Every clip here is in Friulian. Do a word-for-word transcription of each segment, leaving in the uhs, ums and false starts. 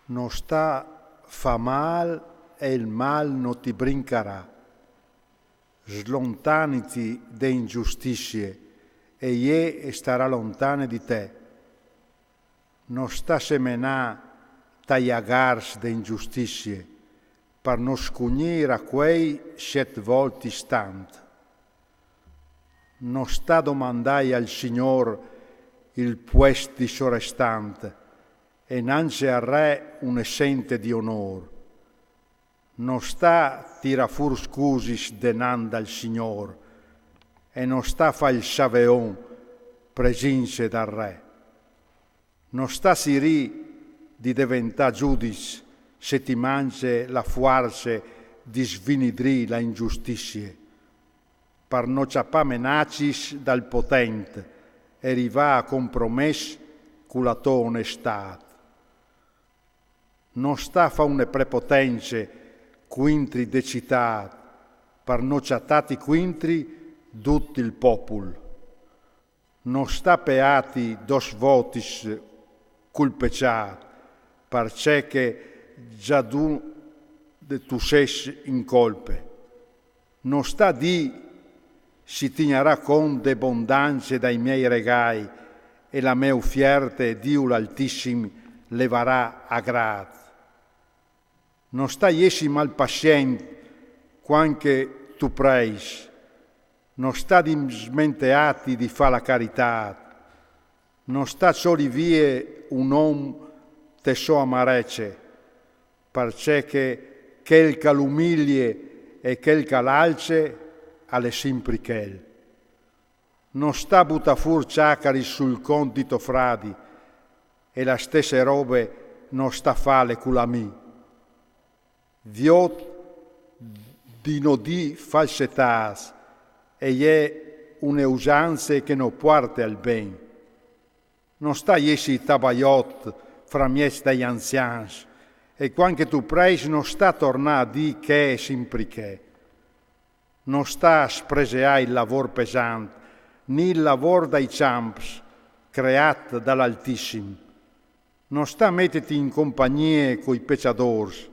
No sta fa mal e il mal no ti brincarà. Slontaniti de ingiustisie e jê e starà lontane di te. No sta semenà tai agars de ingiustisie, par no scugnî racuei siet voltis tant. No sta domandai al Signôr il puest di sorestant, e nancje al re une sente di onôr. No sta tirâ fûr scusis denant dal Signôr, e no sta fâ il saveon presince dal re. No sta sirî di deventâ judiç se ti mancje la fuarce di svinidrî la ingiustisie, par no cjapâ menacis dal potent e rivâ a compromès cu la tô onestât. No sta fâ une prepotence cuintri de citât, par no cjatâti cuintri dut il popul. No sta peâti dôs votis cul pecjât, parcè che za dut tu sês in colpe. No sta dî: si tignarà cont de bondance dai miei regâi, e la mê ufierte Diu l'Altissim le varà a grât. No sta jessi malpassient cuant che tu preis. No sta dismenteâti di fâ la caritât. No sta çoli vie un om te sô amarece, parcè che chel che al umilie e chel che al alce al è simpri chel. No sta butâ fûr cjacaris sul cont di to fradi, e la stesse robe no sta fâle cul amì. Viôt di no dî falsetâts e je une usance che no puarte al ben. No sta jessi tabaiot framieç dai anzians, e cuant che tu preis no sta tornâ a dî chê e simpri chê. No sta spreseâ il lavôr pesant, ni il lavôr dai cjamps, creât dal Altissim. No sta metiti in compagnie cui pecjadôrs.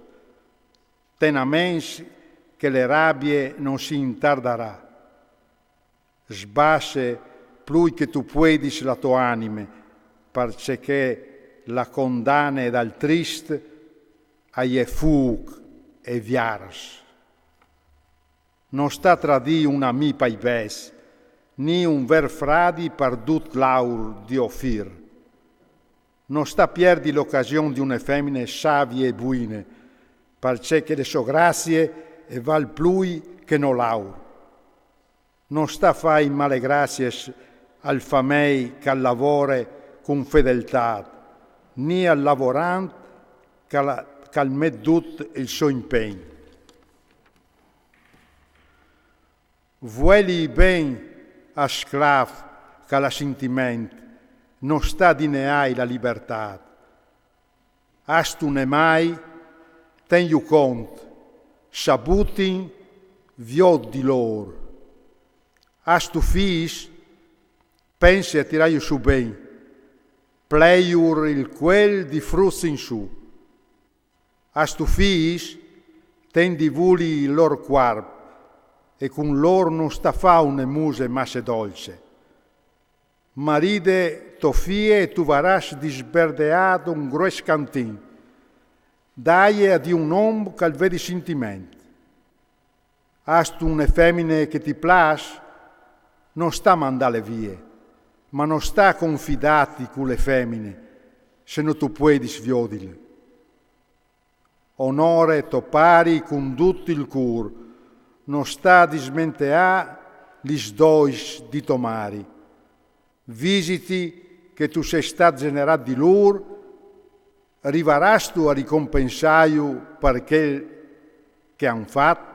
Ten a ments che le rabie no si intardarà. Sbasse plui che tu puedis la tô anime, parcè che la condane dal trist e je fûc e viars. No sta tradî un amì pai bêçs, ni un vêr fradi par dut l'aur di Ofir. No sta pierdi la ocasion di une femine savie e buine, parcè che le sô gracie e vâl plui che nol aur. No sta fâ i malegraciis al famei che al lavore cun fedeltât, ni al lavorant che al, che al met dut il so impegn. Vueli ben al sclâf che al à sintiment, no sta dineâi la libertât. Âstu une mai? Ten-ju cont, s'al butin, viôt di lôr. Âstu fîs? Pense a tirâju sù ben. Plei lôr il cuel di fruts in sù. Âstu fîs? Ten di vûli il lôr cuarp, e cun lôr no sta fâ une muse masse dolce. Maride tô fie e tu varâs disberdeât un grues cantin. Daie a di un om che al vedi sintiment. Âstu une femine che ti plâs? No sta mandâle vie, ma no sta confidâti cu le femine, se no tu puedis viodile. Onore to pari cun dut il cûr, no sta dismenteâ lis dois di to mari. Visiti che tu sês stât gjenerât di lôr, rivarâstu a ricompensâju par chel che a àn fat?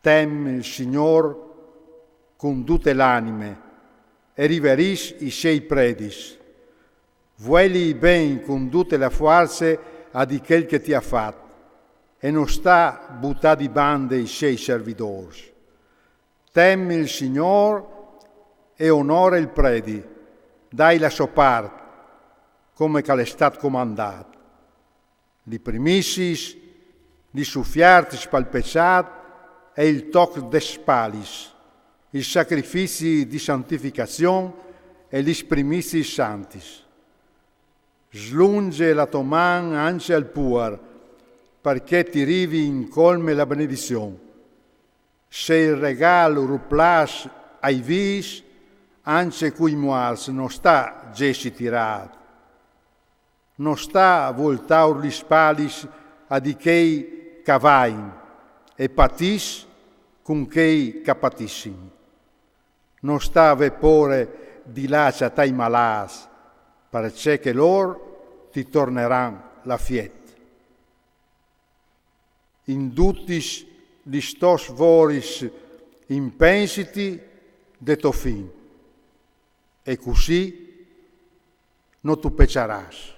Tem il Signôr cun dute la anime e riverìs i siei predis. Vueli ben cun dute la fuarce a di chel che ti à fat, e no sta butâ di bande i siei servidôrs. Tem il Signôr e onore il predi, dai la sô part. come ch'al è stât comandât. Li primissiis, li sufiartis pal peçât e il toc des spalis, i sacrificis di santificazion e lis primissiis santis. Slunge la tô man ancje al puar, parcè ti rivi in colme la benedizion. Se il regâl ur plâs ai vîfs, ancje cui muarts no sta jessi tirât. No sta voltâur li spalis a di chei ch'a vain e patìs cun chei ch'a patissin. No sta vê pôre di lâ a cjatâ i malâts, parcè che lôr ti torneran l'afiet. In dutis lis tôs voris impensiti de to fin, e cussì no tu peçarâs.